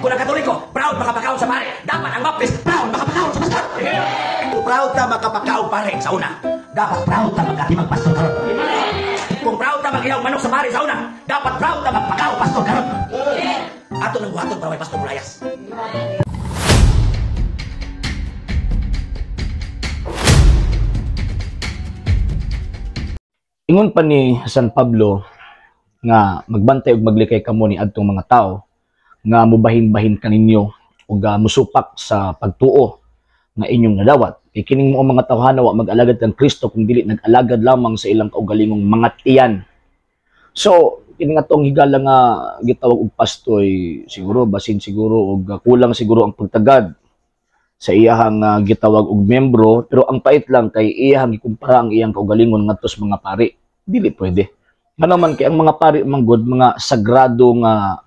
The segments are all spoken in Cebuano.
Kung ang Katoliko, proud makapakaon sa pare, dapat ang Baptist, proud makapakaon sa pastor. Kung proud ta makapakaon pare sa una, dapat proud ta magkatimang pastor karon. Kung proud ta magihaw manok sa pare sa una, dapat proud ta magpakaw pastor karon. Ato nang buhaton para may pastor mulayas. Ingon pa ni San Pablo nga magbantay ug maglikay kamo ni adtong mga tawo nga mubahin-bahin kaninyo ug musupak sa pagtuo nga inyong nadawat. Kay kining mo mga tawhana wa mag-alagad kang Kristo kung dili nag-alagad lamang sa ilang kaugalingong mga tiyan. So, kini nga tong higala nga gitawag og pastoy, siguro basin siguro og kulang siguro ang pagtagad sa iyahang gitawag og membro, pero ang pait lang kay iyahang gikumpara ang iyang kaugalingon ngadto sa mga pari. Dili pwede. Ngano man kay ang mga pari manggod mga sagrado nga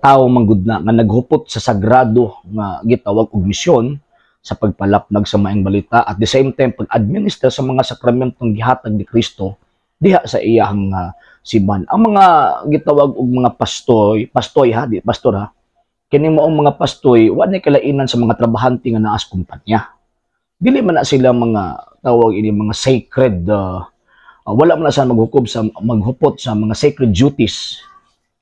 tawo manggod na nga naghupot sa sagrado nga gitawag og misyon sa pagpalapnag sa maayong balita, at the same time pag-administer sa mga sakramentong gihatag ni Kristo diha sa iyahang simbahan. Ang mga gitawag og mga pastoy, pastoy ha, di pastor ha, kini mo ang mga pastoy wa nay kalainan sa mga trabahante nga naa sa kumpanya. Dili man na sila mga tawag ini mga sacred, wala man na sa maghukob sa maghupot sa mga sacred duties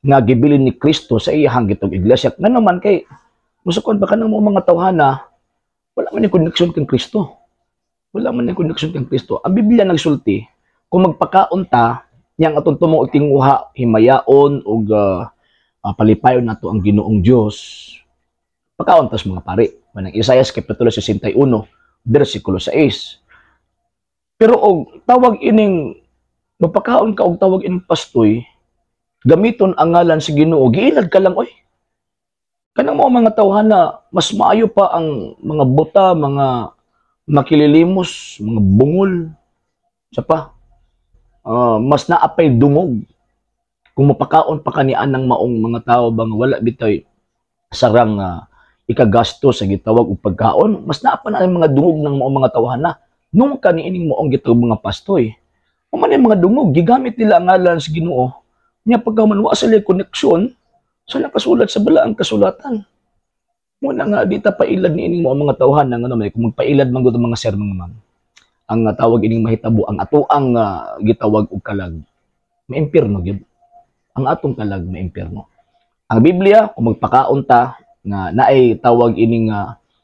nga gibilin ni Kristo sa iyahang gitog iglesia. Ngano man kay musukon pa kanang mga tawhana wala man ni connection kang Kristo. Wala man ni connection kang Kristo. Ang Biblia nagsulti kung magpakaon ta niyang atong tumong og tinguha himayaon og palipayon nato ang Ginoong Dios, pakaon tas mga pari. Manang Isaias kapitulo 61 bersikulo 6. Pero og tawag ining mapakaon ka og tawag ining pastoy, gamiton ang ngalan sa Ginoo, giilad ka lang oy. Kanang mga tawhana mas maayo pa ang mga buta, mga makililimos, mga bungol, sa pa mas naapay dungog kung mapakaon pa kanian ng maong mga tao bang wala bitay sarang ikagasto sa gitawag og pagkaon, mas naapa na ang mga dungog ng maong mga tawhana nung kaniining maong gitawag mga pastoy. Man yung mga dungog, gigamit nila ang ngalan sa Ginoo nya pagkaman wa sila koneksyon sa nakasulat sa balaang kasulatan. Muna nga di ta pailad niining maong mga tawhana nga may kung magpailad man gud ang mga sermon man ang tawag ining mahitabo ang atoang gitawag og kalag maimpierno gyud. Ang atong kalag maimpierno. Ang Biblia kung magpakaon ta nga naay tawag ining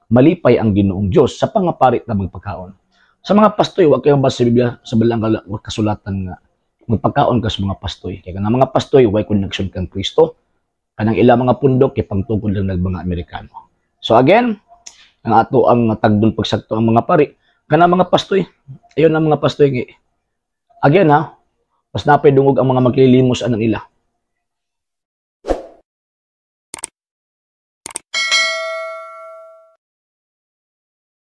malipay ang Ginoong Dios sa pangapari ta magpakaon. Sa mga pastoy wa kayo basa sa Biblia sa balaang kasulatan nga magpakaon ka sa mga pastoy. Kay kanang mga pastoy way connection kang Kristo. Kanang ilang mga pundok kay pangtukod lang ng mga Amerikano. So again, ang ato ang tagdon pagsakto ang mga pari kanang mga pastoy. Ayon ang mga pastoy nga again ha, mas napay dungog ang mga maglilimos anan nila.